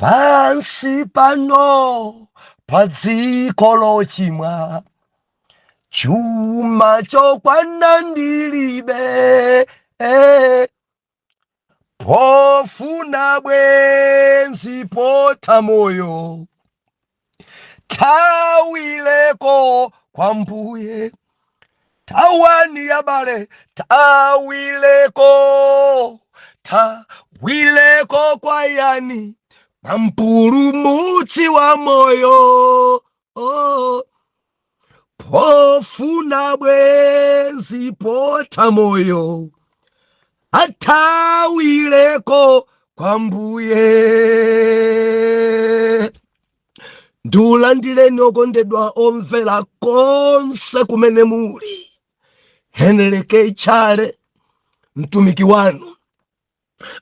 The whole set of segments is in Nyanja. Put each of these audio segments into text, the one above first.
Pansi pano pa dziko lochimwa, chuma chokwana ndilibe, pofuna bwenzi potha moyo, thawileko kwa Mbuye. Thawani abale, thawileko, thawileko kwa yani? Kwa Mpulumutsi wa moyo, oh. Pofuna bwenzi potha moyo, athawileko kwa Mbuye. Ndiulandireni okondedwa omvera konse kumene muli. Henry K. Chale, mtumiki wanu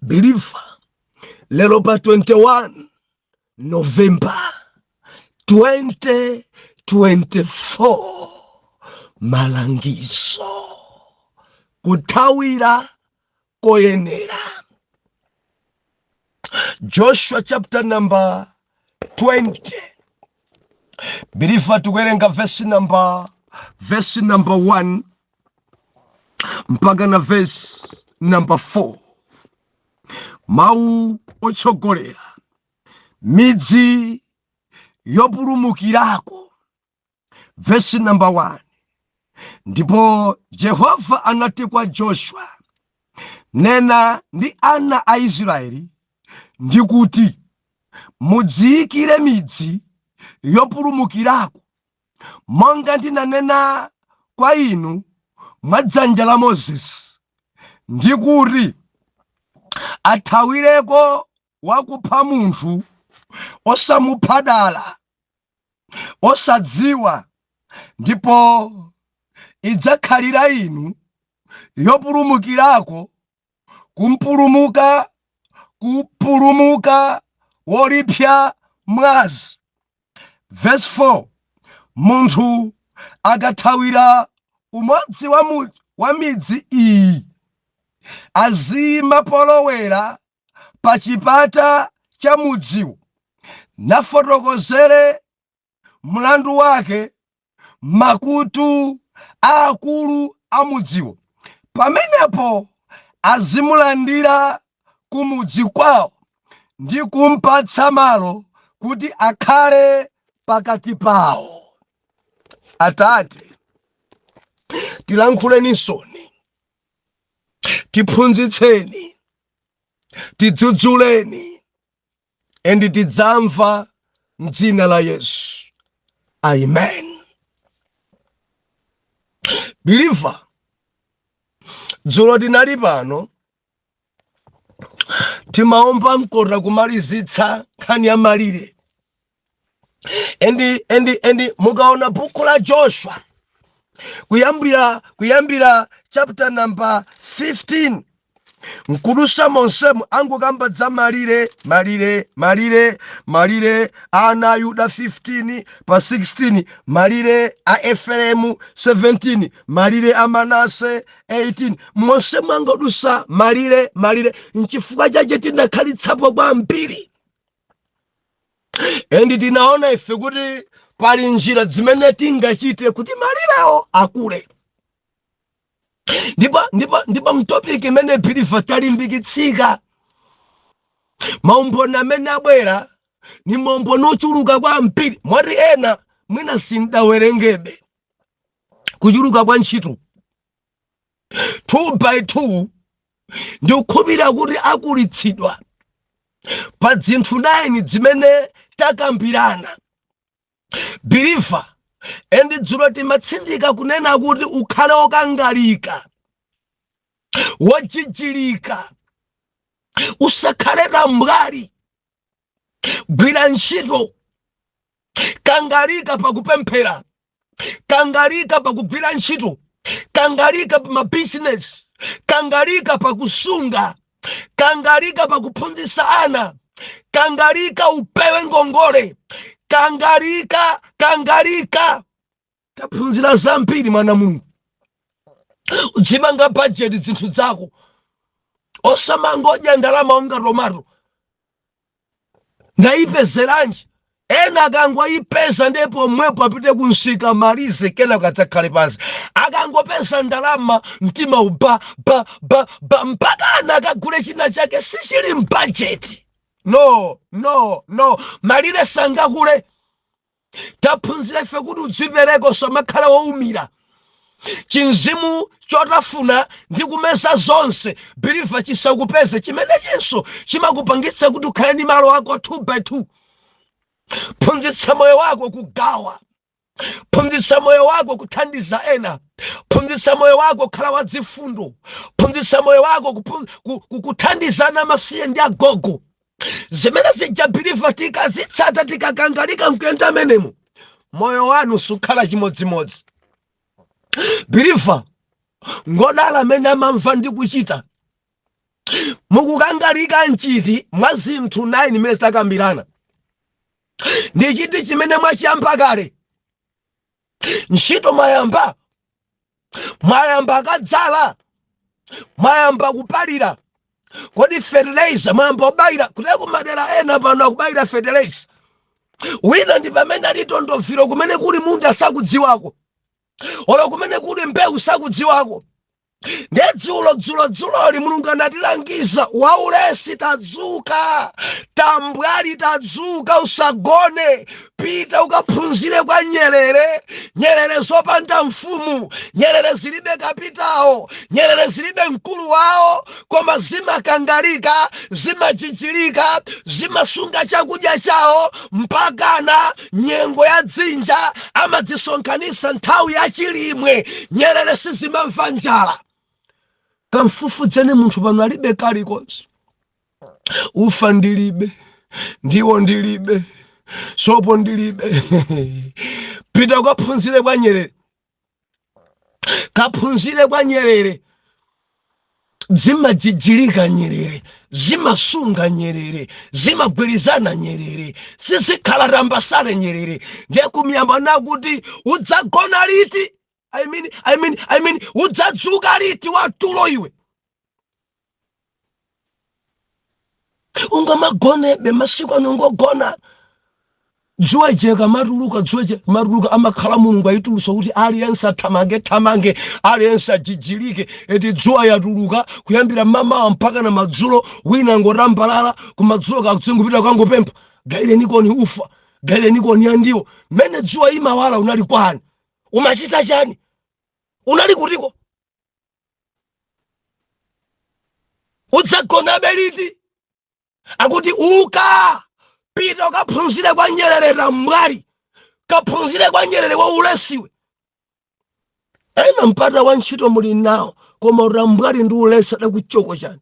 believer, lero pa 21 November 2024, malangizo kuthawira koyenera. Joshua chapter number 20, believer, tikuwerenga verse number 1 mpaka na verse number 4. Mawu otsogolera: midzi yopulumukirako. Verse number 1: Ndipo Jehova anati kwa Joshua, "Nena ndi ana a Israeli ndi kuti, 'Mudziyikire midzi yopulumukirako, monga ndinanena kwa inu mwa dzanja la Mozesi, ndi kuti athawireko wakupha munthu osamupha dala, osadziwa, ndipo idzakhalira inu yopulumukirako kupulumuka wolipsa mwazi.'" Verse 4: Munthu akathawira umodzi wa midzi iyi, aziyima polowera pa chipata cha mudziwo, nafotokozere mlandu wake makutu aakulu a mudziwo. Pamenepo azimulandira kumudzi kwawo ndi kumpatsa malo kuti akhale pakati pawo. Atate, tilankhuleninsoni, tiphunzitseni, tidzudzuleni, and tidzamva mdzina la Yesu, amen. Believer, dzulo tinali pano, timaomba mkota kumalizitsa nkhani ya malire. And mukaona buku la Joshua kuyambira chapter number 15 nkudutsa monsemu, angokamba za malire, malire, malire, malire ana a Yuda 15, pa 16 malire a Efereimu, 17 malire a Manase, 18 monsemu angodutsa malire, malire. Nchifukwa chache tinakhalitsapo kwambiri, and tinaona ife kuti pali njira zimene tingachite kuti malirewo akule. Ndipo mu topic imene, believer, talimbikitsika. Maumboni amene abwera ni maumboni ochuluka kwambiri, moti ena mwina sindawerengebe kuchuluka kwa ntchito. 2 by 2, ndikukhulupirira kuti akulitsidwa pa zinthu 9 zimene takambirana, believer. And dzulo timatsindika kunena kuti ukhale okangalika, wojijilika, usakhale tambwali, gwira ntchito, kangalika pakupemphera, kangalika pakugwira ntchito, kangalika pa mabizinesi, kangalika pakusunga, kangalika pakuphunzitsa ana, kangalika upewe ngongole, kangalika, kangalika. Taphunzira zambiri, mwana Mulungu. Udzimanga bajeti zinthu zako, osamangodya ndalama onga tomato. Ndayipezeranji? Ena akangoyipeza, ndipo pomwepo apite kunsika, malize, kena kadzakhale pansi. Akangopeza ndalama, mtima uba ba ba ba, mpaka ana akagule china chake sichili m'bajeti. No, no, no, malire sangakule. Taphunzira ife kuti udzipereka, usamakhala wowumira. Chinzimu chotafuna ndi kumeza zonse, believer, chisakupeze. Chimenechinso chimakupangitsa kuti ukhale ndi malo ako 2 by 2. Phunzitsa moyo wako kugawa, phunzitsa moyo wako kuthandiza ena, phunzitsa moyo wako kukhala wadzifundo, phunzitsa moyo wako kuthandizana masiye ndi agogo. Zimene zija, believer, tikazitsata, tikakangalika mkuyenda amenemo, moyo wanu sukhala chimodzimodzi. Believer, ngodala amene amamva ndi kuchita. Mukukangalika mchiti mwa zinthu 9 imene takambirana? Ndi chiti chimene mwachiyamba kale? Ntchito mwayamba? Mwayamba kadzala? Mwayamba kupalira? Kodi fertilizer mwayamba kubayira? Kuti kumadera ena pano akubayira fertilizer. Wina ndi pamene ali tondoviro, kumene kuli munda sakudziwako, olo kumene kuli mbewu sakudziwako. Ndiye dzulo dzulo dzuloli Mulungu anatilangiza: waulesi tadzuka, tambwali tadzuka, usagone, pita ukaphunzire kwa nyerere. Nyerere zopanda mfumu, nyerere zilibe kapitawo, nyerere zilibe mkulu wawo, koma zimakangalika, zimajijilika, zimasunga chakudya chawo mpakana nyengo ya dzinja amadzisonkhanitsa nthawi ya chilimwe. Nyerere sizimamva njala. Kamfufudzeni munthu pano alibe kalikonse. Ufa ndilibe, ndiwo ndilibe, sopo ndilibe. Pita ukaphunzire kwa nyerere, kaphunzire kwa nyerere. Zimajijilika nyerere, zimasunga nyerere, zimagwirizana nyerere, sizikhala tambasale nyerere. Ndiye kumiyamba nakuti udzagona liti? I mean, udzadzuka liti watulo iwe? Ungamagonebe masiku ano, ngogona. Dzuwa jeka matuluka, dzuwa jeka matuluka, amakhala Mulungu ayitulusa kuti aliyense athamange thamange, aliyense ajijilike. Eti dzuwa yatuluka kuyambira mamawa mpaka na madzulo, wina ngotambalala kumadzulo, kakuzingupita kangopempha, "Gayirenikoni ufa, gayirenikoni yandiwo." Mmene dzuwa imawala unali kwani? Umachita chani? Unali kutiko? Udzagonabe liti? Akuti uka, pita ukaphunzire kwa nyerere. Tambwali, kaphunzire kwa nyerere wa ulesiwe. Ena mpata wa ntchito muli nawo, koma utambwali ndi ulesi adakuchoko chani?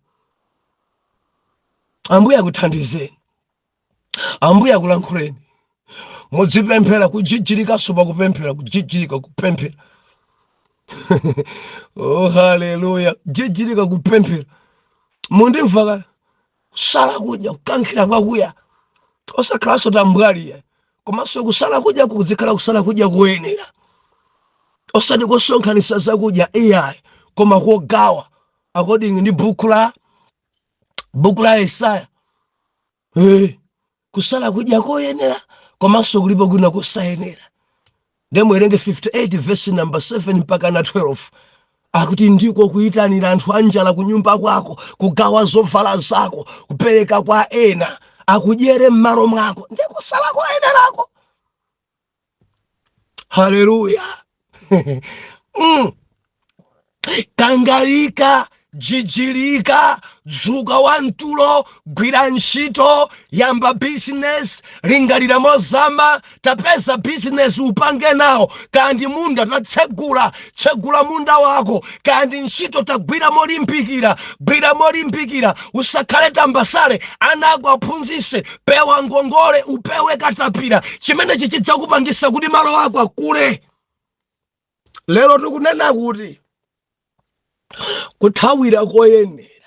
Ambuye akuthandizeni, Ambuye akulankhuleni. Mudzipemphera kujijirikanso pakupemphera, kujijirika kupemphera. Oh, haleluya! Jijirika kupemphera, mundimva ka? Kusala kudya, kukankhira kwakuya, osakhalanso tambwaliya, komanso kusala kudya kuzikhala kusala kudya koyenera, osati kosonkhanitsa zakudya iyayi, koma kogawa according ndi buku la Yesaya. Kusala kudya koyenera, komanso kulipo kwina kosayenera. Ndemuwerenge 58 verse number 7 mpaka na 12. Akuti ndiko kuyitanira anthu anjala kunyumba kwako, kugawa zovala zako, kupereka kwa ena akudyere m'malo mwako, ndi kusala koyenerako. Haleluya! Kangalika, jijilika, dzuka wamtulo, gwira ntchito, yamba business, lingalira mozama, tapeza business upange nawo, kandi munda tatsegula, tsegula munda wako, kandi ntchito tagwira molimbikira, gwira molimbikira, usakhale tambasale. Ana ako aphunzise, pewa ngongole, upewe katapira. Chimenechi chidzakupangisa kuti malo ako akule. Lero tikunena kuti kuthawira koyenera.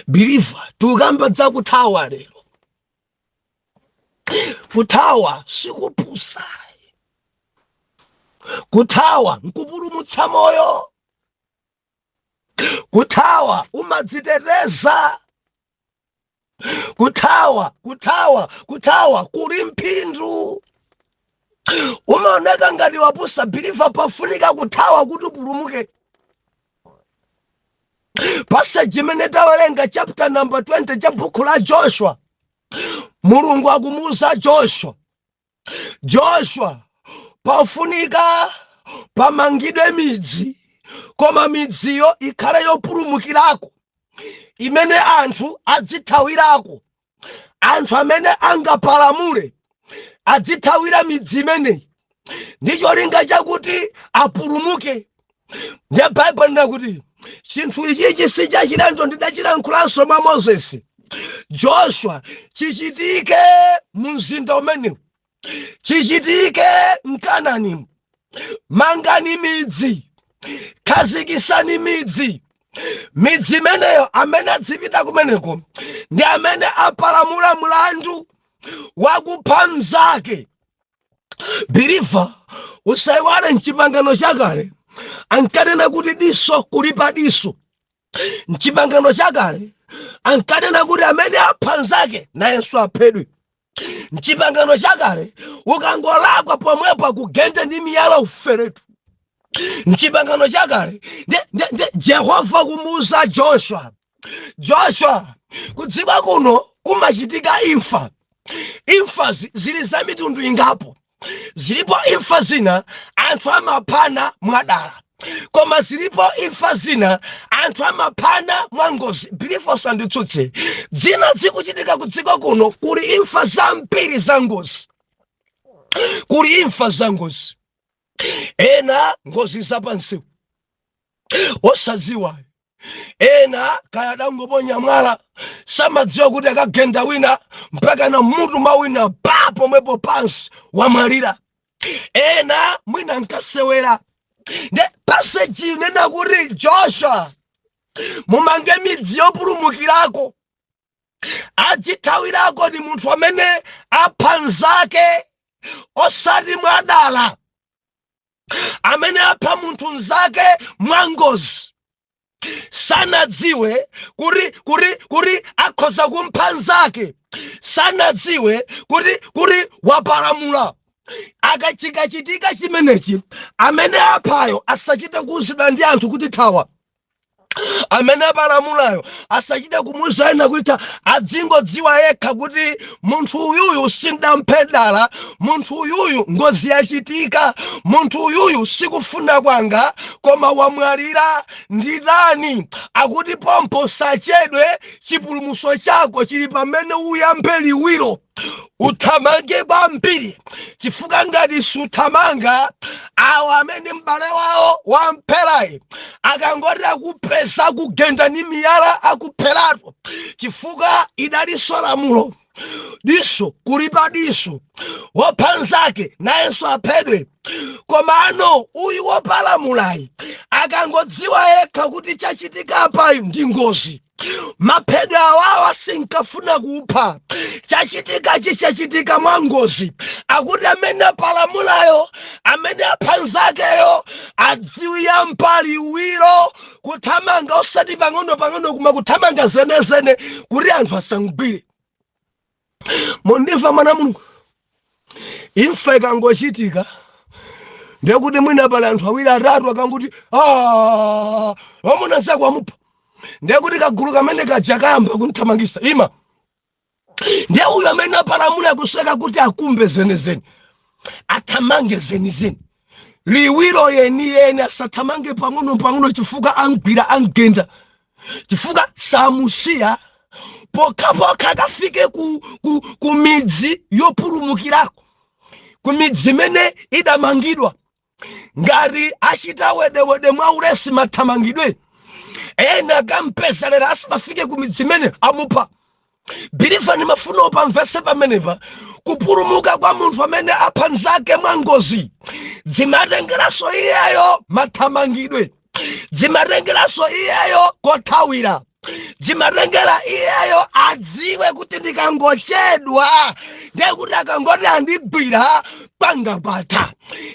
Believer, tikukamba za kuthawa lero. Kuthawa sikupusa, kuthawa nkupulumutsa moyo, kuthawa umadziteteza. Kuthawa, kuthawa, kuthawa kuli mphindu. Umaoneka ngati wapusa, believer, pafunika kuthawa kuti upulumuke. Passage imene tawerenga, chapter number 20 cha buku la Joshua, Mulungu akumuuza Joshua, "Joshua, pafunika pamangidwe midzi, koma midziyo ikhale yopulumukirako, imene anthu adzithawirako. Anthu amene angapalamule adzithawira midzi imeneyi ndi cholinga chakuti apulumuke." Ndiye Baibulo lina kuti chinthu ichichi si chachilendo, ndidachilankhulanso mwa Mozesi. Joshua, chichitike mu mzinda umenewu, chichitike mKananimu. Mangani midzi, khazikisani midzi. Midzi imeneyo, amene adzipita kumeneko ndi amene apalamula mlandu wakupha mnzake. Believer, usayiwale, mchipangano chakale ankanena kuti diso kulipa diso. Mchipangano chakale ankanena kuti amene apha mnzake nayenso aphedwe. Mchipangano chakale ukangolakwa, pomwepo akugende ndi miyala, uferetu. Mchipangano chakale ndi Jehova kumuuza Joshua, "Joshua, kudziko kuno kumachitika imfa. Imfa zili za mitundu ingapo. Zilipo imfa zina anthu amaphana mwadala, koma zilipo imfa zina anthu amaphana mwangozi." Believer, usanditsutse, dzina zikuchitika kudziko kuno, kuli imfa zambiri za ngozi, kuli imfa za ngozi. Ena ngozi zapansewu osadziwa, ena kaya dangoponya mwala, samadziwa kuti akagenda wina mpaka na mutu mwa wina pa pomwepo pansi wamwalira. Ena mwina nkasewera. Nde passage inena kuti, "Joshua, mumange midzi yopulumukirako, adzithawirako ni munthu amene apha mnzake osati mwadala, amene apha munthu mnzake mwangozi, sanadziwe kuti akhoza kumpha mnzake, sanadziwe kuti wapalamula. Akachikachitika chimenechi, amene aphayo asachite kuuzidwa ndi anthu kuti thawa, amene apalamulayo asachite kumuuza ena kuti, adzingodziwa yekha kuti munthu uyuyu sindamphe dala, munthu uyuyu ngozi yachitika, munthu uyuyu sikufuna kwanga, koma wamwalira, nditani?" Akuti pompo sachedwe, chipulumutso chako chili pamene uyambe liwiro, uthamange kwambiri, chifukwa ngati suthamanga, awo amene m'bale wawo wampherayi akangoti akupeza, akugenda ndi miyala, akupheratu, chifukwa idalinso lamulo, diso kulipa diso, wopha nzake nayenso aphedwe. Koma ano uyu wopalamulayi akangodziwa yekha kuti chachitika apayi ndi ngozi, maphedwe awawa sinkafuna kupha, chachitika chachitika mwa ngozi, akuti amene apalamulayo, amene apha nzakeyo, adziwiyamba liwiro kuthamanga, osati pang'ono pang'ono, koma kuthamanga zenezene kuti anthu asangwire. Mundimva, mwana Mulungu? Imfa ikangochitika, ndekuti mwina pali anthu awiri, atatu, akanguti, "Ah, wamuna nzako wamupha," ndekuti kagulu kamene kaja kayamba kumthamangisa ima. Ndiye uyu amene apalamula kusweka kuti akumbe zenezene, athamange zenizeni, liwiro yeniyeni, asathamange pang'ono pang'ono, chifukwa angwira, angenda, chifukwa samusiya pokhapokha akafike ku midzi yopulumukirako, ku midzi imene idamangidwa. Ngati achita wedewede mwa ulesi mathamangidwe, ena akampezerera asanafike ku midzi imene, amupha. Believer, ndimafuna upamvese pamenepa. Kupulumuka kwa munthu amene apha nzake mwa ngozi dzimatengeranso iyeyo mathamangidwe, dzimatengeranso iyeyo kothawira, dzimatengera iyeyo adziwe kuti ndikangochedwa, ndiye kuti akangoti andigwira, pangapata.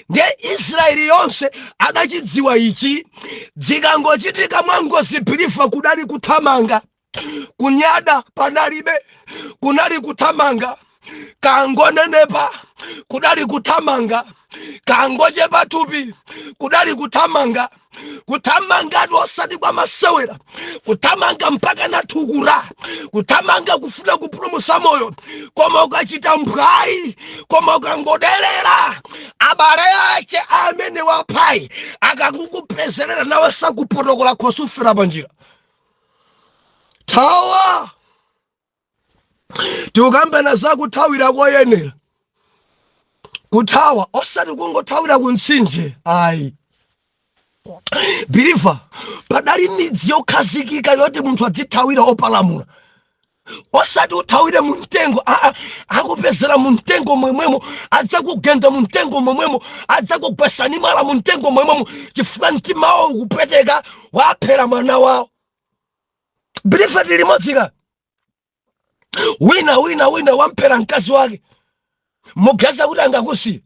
Ndiye Israeli yonse adachidziwa ichi, dzikangochitika mwa ngozi, believer, kudali kuthamanga. Kunyada panalibe, kunali kuthamanga. Kangonenepa kudali kuthamanga, kangochepa thupi kudali kuthamanga. Kuthamangatu osati kwa masewera, kuthamanga mpaka nathukura, kuthamanga kufuna kupulumutsa moyo. Koma ukachita mphwayi, koma ukangodelera, abale ache amene waphayi akangukupezerera nawe sakupotokola khosi, ufera panjira. Thawa. Tikukambana za kuthawira koyenera. Kuthawa osati kungothawira ku mtsinje, ayi. Believer, padali midzi yokhazikika yoti munthu adzithawira opalamula, osati uthawire mu mtengo. Aa, akupezera mu mtengo momwemo, adzakugenda mu mtengo momwemo, adzakugwesani mwala mu mtengo momwemo, chifukwa mtima wawo ukupweteka, waphera mwana wawo. Believer, tili limodzi. Wina wina wina wamphera mkazi wake, muganiza kuti angakusiye?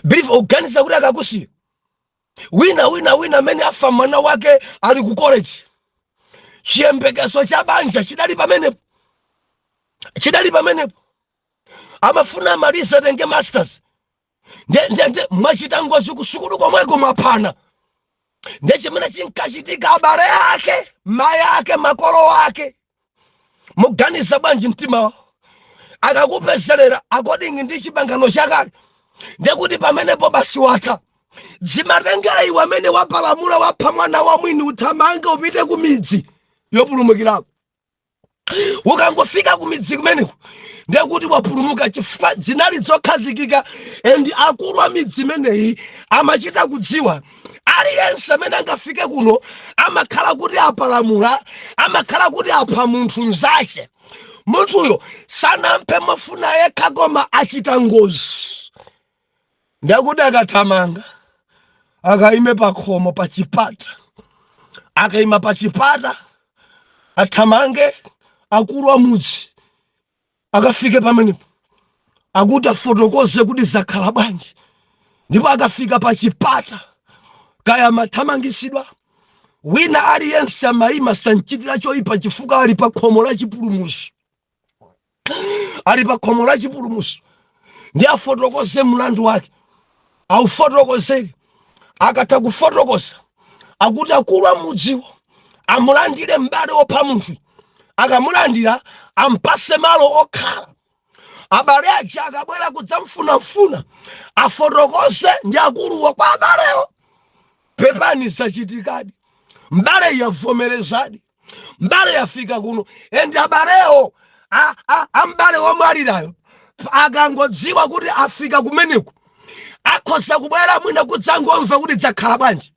Believer, uganiza kuti akakusiye? Wina wina wina amene afa mwana wake ali ku college, chiyembekezo cha banja chidali pamenepo, chidali pamenepo. Amafuna amalize, atenge masters. Nde nde nde mwachita ngozi kusukulu komweko, mwaphana. Nde chimene chinkachitika, abale ake, mayi ake, makolo ake, muganiza bwanji mtima wawo akakupezerera? According ndi chipangano chakale, ndekuti pamenepo basi watha. Zimatengera iwe amene wapalamula, wapha mwana wa mwini, uthamange upite ku midzi yopulumukirako. Ukangofika ku midzi kumeneko, ndekuti wapulumuka, chifukwa zinali zokhazikika. And akulu a midzi imeneyi amachita kudziwa aliyense amene angafike kuno amakhala kuti apalamula, amakhala kuti apha munthu mzache. Munthuyo sanamphe mofuna yekha, koma achita ngozi. Ndekuti akathamanga akaime pakhomo pa chipata, akaima pa chipata, athamange akulu amudzi akafike pamenepo, akuti afotokoze kuti zakhala bwanji. Ndipo akafika pa chipata, kaya amathamangisidwa, wina aliyense amayima, sanchitira choyipa, chifukwa ali pa khomo la chipulumutso, ali pa khomo la chipulumutso. Ndi afotokoze mlandu wake, aufotokozere. Akatha kufotokoza, akuti akulu amudziwo amulandire m'bale wopha munthu. Akamulandira, ampase malo okhala. Abale aja akabwera kudzamfunafuna, afotokoze ndi akuluwo kwa abalewo: "Pepani, zachitikadi, mbale yavomerezadi, mbale yafika kuno." And abalewo ambale womwalirayo akangodziwa kuti afika kumeneko, akhoza kubwera mwina kudzangomva kuti dzakhala bwanji,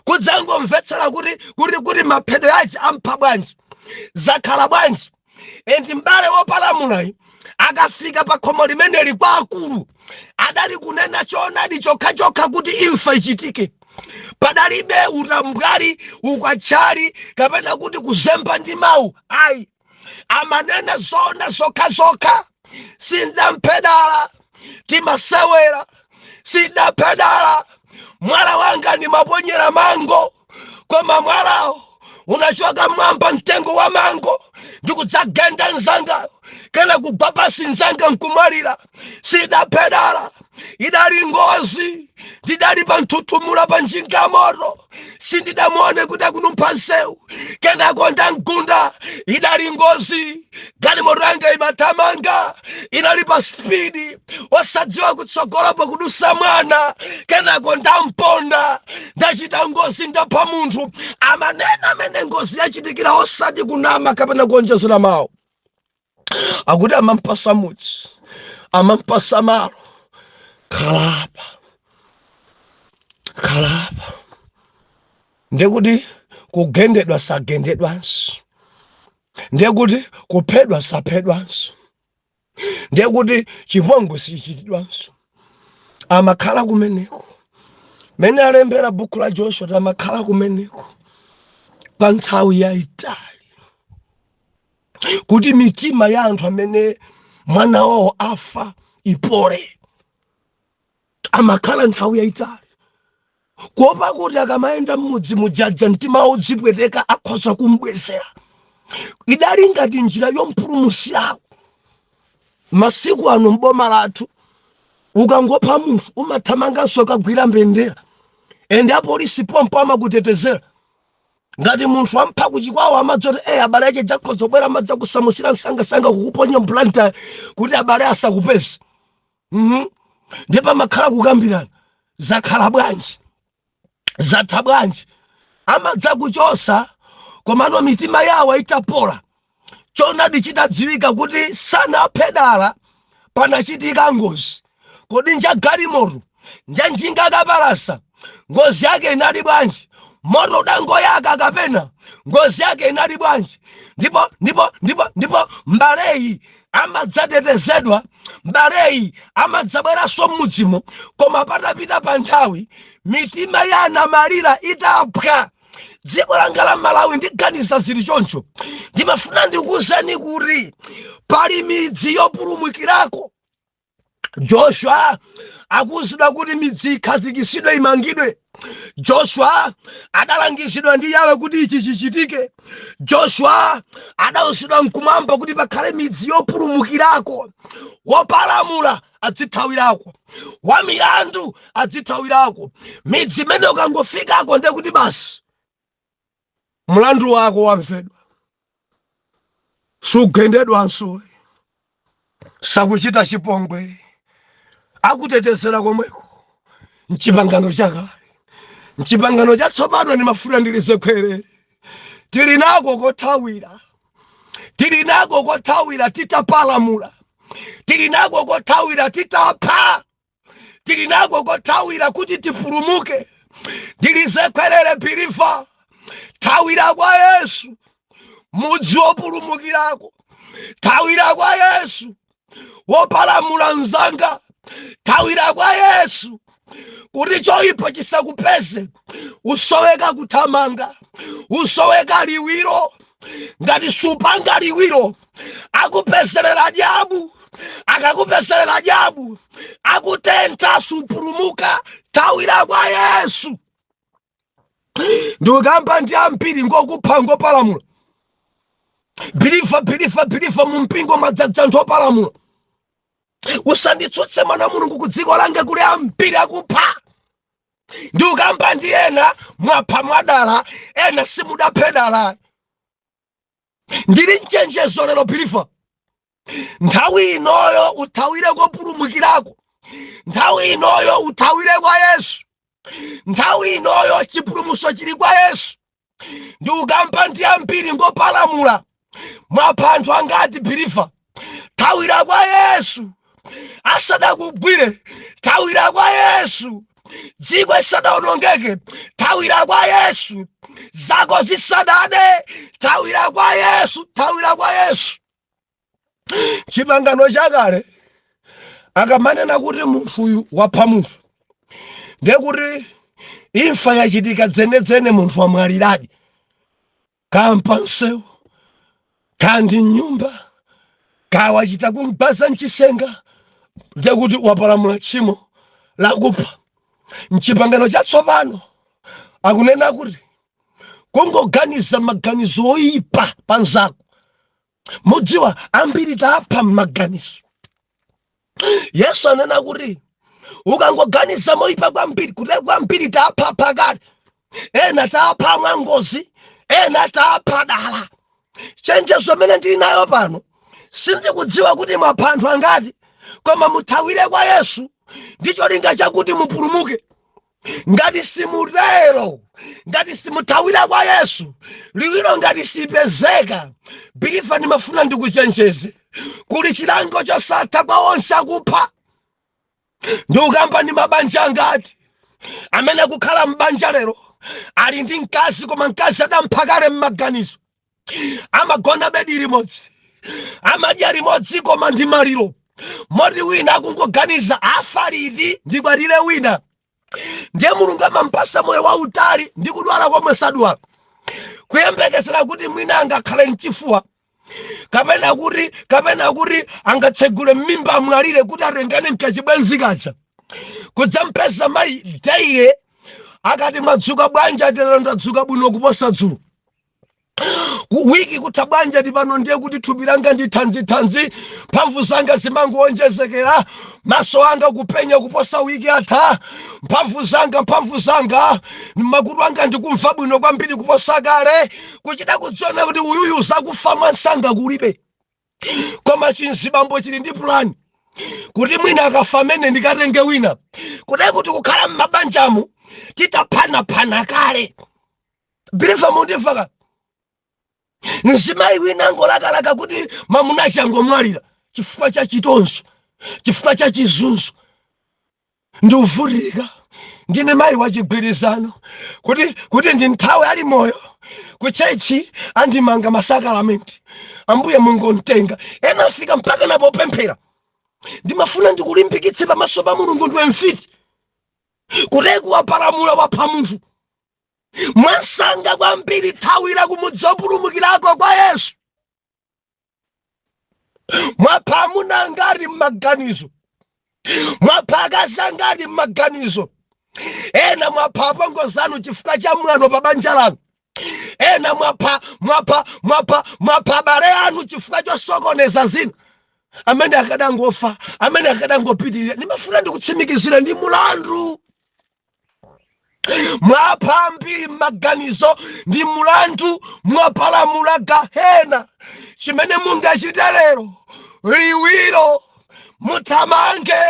kudzangomvetsera kuti maphedwe achi ampha bwanji, zakhala bwanji. And mbale wopalamulayi akafika pa khomo limeneli kwa akulu, adali kunena choonadi chokhachokha kuti imfa ichitike. Padalibe utambwali, ukwatchali, kapena kuti kuzemba ndi mawu, ayi. Amanena zona zokhazokha: "Sindamphe dala, timasewera, sindaphe dala. Mwala wanga ndimaponyera mango, koma mwalawo unachoka mwamba mtengo wa mango ndikudzagenda nzanga, kana kugwa pasi nzanga nkumwalira. Sidaphe dala, idali ngozi. Ndidali pa nthuthumula pa njinga ya moto, sindidamuone kuti akunumpha nsewu, kenako ndamgunda. Idali ngozi. Galimoto yanga imathamanga, inali pa speed, osadziwa kutsogolopo kudusa mwana, kenako ndamponda. Ndachita ngozi, ndapha munthu." Amanena amene ngozi yachitikira, osati kunama kapena kuonjezera mawu. Akuti amampasa mudzi, amampasa malo: "Khalapa, khalapa." Ndekuti kugendedwa sagendedwanso, ndekuti kuphedwa saphedwanso, ndekuti chipongwe sichitidwanso. Amakhala kumeneko, mene alembera buku la Joshua, amakhala kumeneko pa nthawi yayitali, kuti mitima ya anthu amene mwana wawo afa ipole. Amakhala nthawi yayitali kuopa kuti akamayenda mmudzi mujaja, mtima wawo udzipweteka, akhoza kumbwezera. Idali ngati njira yompulumutsirako. Masiku ano mboma lathu ukangopha munthu umathamanganso kagwira mbendera, ende apolisi pompo amakutetezera. Ngati munthu ampha kuchikwawa, amadzoti abale ache jakhoza kubwera, amadza kusamusira msangasanga kukuponya mBlantyre kuti abale asakupeze. Ndipo amakhala kukambirana, zakhala bwanji, zatha bwanji, amadza kuchosa. Komano mitima yawo itapola, chonadi chitadziwika kuti sanaphe dala, panachitika ngozi, kodi nja galimoto, nja njinga kapalasa, ngozi yake inali bwanji, moto udangoyaka kapena ngozi yake inali bwanji? Ndipo mbaleyi amadzatetezedwa, mbaleyi amadzabweranso m'mudzimo, koma patapita pa nthawi, mitima ya anamalira itaphwa. Dziko langa la Malawi, ndiganiza zili choncho. Ndimafuna ndikuwuzeni kuti pali midzi yopulumukirako. Joshua akuwuzidwa kuti midzi ikhazikisidwe, imangidwe. Joshua adalangizidwa ndi Yawe kuti ichi chichitike. Joshua adawuzidwa mkumwamba kuti pakhale midzi yopulumukirako, wopalamula adzithawirako, wamilandu adzithawirako. Midzi imene ukangofikako ndiye kuti basi, mlandu wako wamvedwa, sugendedwanso, sakuchita chipongwe, akutetezera komweko. Mchipangano chakale, mchipangano chatsopano, ndimafuna ndilize khwerere, tili nako kothawira, tili nako kothawira titapalamula, tili nako kothawira titapha, tili nako kothawira kuti tipulumuke. Ndilize khwerere, believer, thawira kwa Yesu, mudzi wopulumukirako. Thawira kwa Yesu, wopalamula mzanga, thawira kwa Yesu kuti choyipa chisakupeze. Usoweka kuthamanga, usoweka liwiro. Ngati supanga liwiro, akupezerera dyabu. Akakupezerera dyabu, akutentha, supulumuka. Thawira kwa Yesu. Ndikukamba ndi ambiri ngokupha, ngopalamula. Believer, believer, believer, mumpingo mwadzadza anthu opalamula. Usanditsutse, mwana wa Mulungu, ku dziko langa kuli ambiri akupha. Ndikukamba ndi ena mwapha mwadala, ena simudaphe dala. Ndili mchenjezo lero, believer, nthawi inoyo uthawire kopulumukirako, nthawi inoyo uthawire kwa Yesu, nthawi inoyo chipulumutso chili kwa Yesu. Ndikukamba ndi ambiri ngopalamula. Mwapha anthu angati, believer? Thawira kwa Yesu asadakugwire, thawira kwa Yesu dziko isadaonongeke, thawira kwa Yesu zako zisadade, thawira kwa Yesu, thawira kwa Yesu. Chipangano chakale, akamanena kuti munthuyu wapha munthu, ndiye kuti imfa yachitika dzenedzene, munthu wamwaliradi, kampa msewu kandi nyumba kawachita kumbaza mchisenga, ndiye kuti wapalamula tchimo lakupha. Mchipangano chatsopano akunena kuti kungoganiza maganizo oyipa panzako. Mudziwa, ambiri tapha m'maganizo. Yesu anena kuti ukangoganiza moyipa kwambiri, kuti kwambiri tapha pakale, ena tapha mwangozi, ena tapha dala. Chenjezo imene ndili nayo pano, sindikudziwa kuti mwapha anthu angati, koma muthawire kwa Yesu ndi cholinga chakuti mupulumuke. Ngati simutero, ngati simuthawira kwa Yesu, liwiro ngati sipezeka, believer, ndimafuna ndikuchenjeze, kuli chilango chosatha kwa onse akupha. Ndikukamba ndi mabanja angati amene akukhala m'banja lero, ali ndi mkazi, koma mkazi adampha kale m'maganizo. Amagona bedi limodzi, amadya limodzi, koma ndi maliro, moti wina akungoganiza, afa liti ndikwatire wina? Ndiye Mulungu amampasa moyo wautali ndi kudwala komwe sadwala, kuyembekezera kuti mwina angakhale mchifuwa, kapena kuti angatsegule m'mimba amwalire kuti atengane mkachibwenzi kaja. Kudzampeza mayi daily, akati, "Mwadzuka bwanji?" Atero, "Ndadzuka bwino kuposa dzulo." Wiki kutha bwanja ndi pano, ndiye kuti thupi langa ndi thanzithanzi, mphamvu zanga zimangoonjezekera, maso anga kupenya kuposa wiki atha, mphamvu zanga, mphamvu zanga, makutu anga ndikumva bwino kwambiri kuposa kale. Kuchita kudziona kuti uyuyu zakufa mwansanga kulibe. Koma chinzibambo chili ndi pulani kuti mwina akafa amene ndikatenge wina. Kudai kuti kukhala m'mabanjamu titaphanaphana kale. Believer, mundimva? Mzimayi wina angolakalaka kuti mamunachi angomwalira chifukwa cha chitonzo, chifukwa cha chizunzo. Ndiuvutika, ndine mayi wachigwirizano, kuti ndi nthawi ali moyo ku church andimanga masakalamenti, Ambuye mungontenga. Ena afika mpaka napopemphera. Ndimafuna ndikulimbikitse pamaso pa Mulungu, ndiwe mfiti. Kuteko wapalamula, wapha munthu mwansanga kwambiri. Thawira kumudzi opulumukirako kwa Yesu. Mwapha amuna angati m'maganizo? Mwapha akazi angati m'maganizo? Ena mwapha apongozi anu chifukwa cha mwano pa banja lanu. Ena mwapha, mwapha, mwapha, mwapha abale anu chifukwa chosokoneza zina. Amene akadangofa, amene akadangopitirira. Ndimafuna ndikutsimikizira, ndi mulandu. Mwapha ambiri m'maganizo, ndi mulandu. Mwapalamula gahena. Chimene mungachite lero, liwiro, muthamange,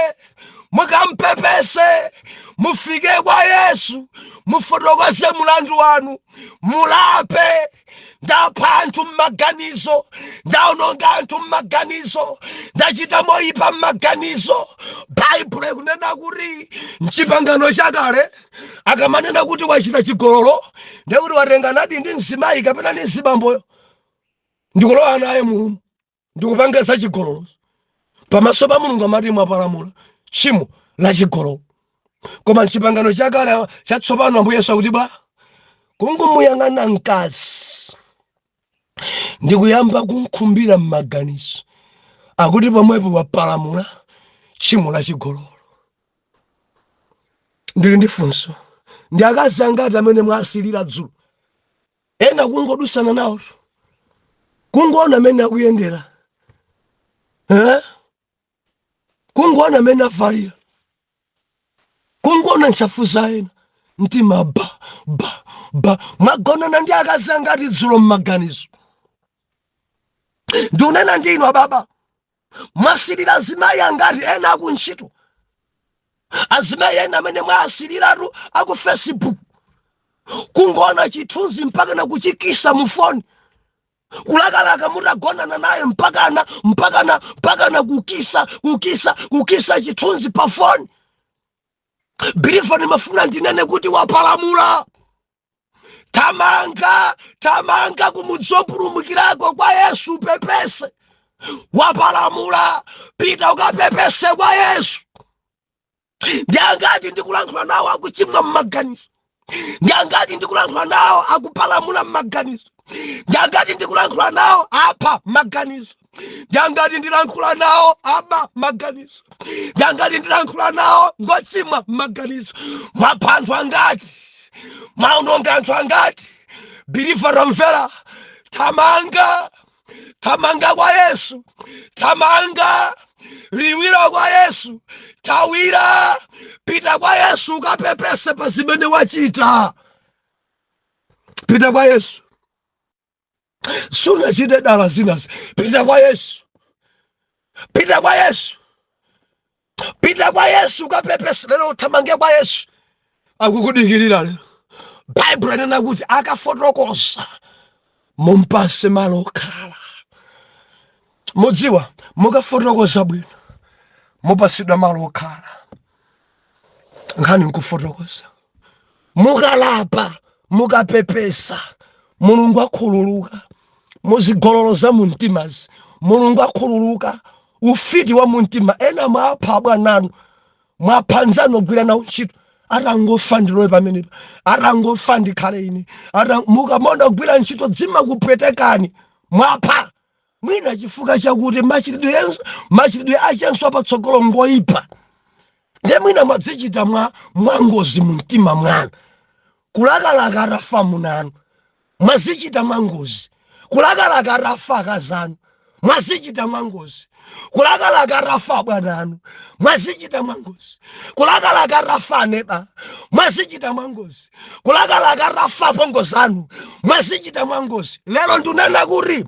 mukampepese, mufike kwa Yesu, mufotokoze mulandu wanu, mulape. Ndapha anthu m'maganizo, ndaononga anthu m'maganizo, ndachita moyipa m'maganizo. Baibulo ikunena kuti mchipangano chakale, akamanena kuti wachita chigololo, ndekuti watenga nadi ndi mzimayi kapena ndi mzibamboyo, ndikulowa naye mulungu, ndikupanga za chigololo pamaso pa Mulungu, amati mwapalamula tchimo la chigololo. Koma mchipangano chakale, chatsopano, Ambuye Yesu akuti bwa kungomuyang'ana mkazi ndikuyamba kunkhumbira m'maganizo, akuti pomwepo wapalamula tchimo la chigololo. Ndili ndi funso: ndi akazi angati amene mwasilira dzulo? Ena kungodusana nawo, kungoona amene akuyendera, eh? Kungoona amene avalira, kungoona ntchafu za ena, mtima ba ba ba. Mwagonana ndi akazi angati dzulo m'maganizo? Ndikunena ndi inu ababa, mwasilira azimayi angati? Ena akuntchito, azimayi ena amene mwasiliratu aku Facebook, kungoona chithunzi mpaka na kuchikisa mu foni, kulakalaka mutagonana naye, mpakana mpakana mpakana kukisa, kukisa, kukisa chithunzi pa foni. Believer, ndimafuna ndinene kuti wapalamula. Thamanga, thamanga kumudzi opulumukirako kwa Yesu, pepese. Wapalamula, pita ukapepese kwa Yesu. Ndi angati ndikulankhula nawo akuchimwa mmaganizo? Ndi angati ndikulankhula nawo akupalamula mmaganizo? Ndi angati ndikulankhula nawo apha maganizo? Ndi angati ndilankhula nawo aba maganizo? Ndi angati ndilankhula nawo ngochimwa maganizo? Mwapha anthu angati? Mwaononga anthu angati? Believer, tamvera, thamanga, thamanga kwa Yesu, thamanga liwiro kwa Yesu, thawira, pita kwa Yesu ukapepese pa zimene wachita. Pita kwa Yesu, sunachite dala zinazi. Pita kwa Yesu, pita kwa Yesu, pita kwa Yesu ukapepese lero. Uthamange kwa Yesu, akukudikirira lero. Baibulo inena kuti akafotokoza, mumpase malo okhala. Mudziwa, mukafotokoza bwino, mupasidwa malo okhala. Nkhani nkufotokoza. Mukalapa, mukapepesa, Mulungu akhululuka muzigololo za mumtimazi. Mulungu akhululuka ufiti wa mumtima. Ena mwapha abwananu, mwapha nzanu ogwira nawo ntchito. Atangofa ndilowe pamenepa, atangofa ndikhale ine. Mukamona kugwira ntchito dzimakupwetekani. Mwapha mwina chifukwa chakuti machitidwe achenso apatsogolo ngoyipa, nde mwina mwadzichita mwa mwangozi mumtima mwanu, kulakalaka atafa munanu. Mwazichita mwangozi. Kulakalaka atafa akazanu, mwazichita mwangozi. Kulakalaka atafa abwana anu, mwazichita mwangozi. Kulakalaka atafa aneba, mwazichita mwangozi. Kulakalaka atafa apongozi anu, mwazichita mwangozi. Lero ndunena kuti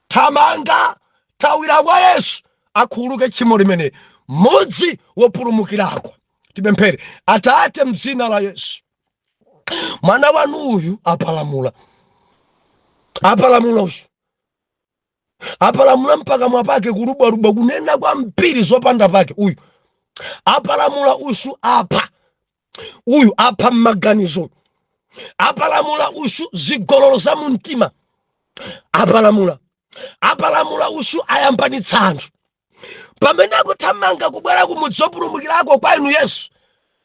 thamanga, thawira kwa Yesu akhululuke tchimo limene mudzi wopulumukirako. Tipemphere. Atate, mdzina la Yesu, mwana wanu uyu apalamula, apalamula uyu, apalamula mpakamwa pake kulubwalubwa, kunena kwambiri zopanda pake. Uyu apalamula, usu apha, uyu apha mmaganizo, apalamula usu zigololo za mumtima, apalamula, apalamula usu, ayambanitsa anthu. Pamene akuthamanga kubwera kumudzi wopulumukirako kwa inu Yesu,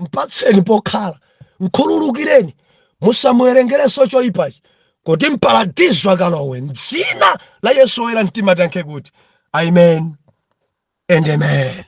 mpatseni pokhala, mkhululukireni, musamuwerengerenso choyipachi, kuti mparadizo akalowe. Mdzina la Yesu woyera mtima tiyankhe kuti amen and amen.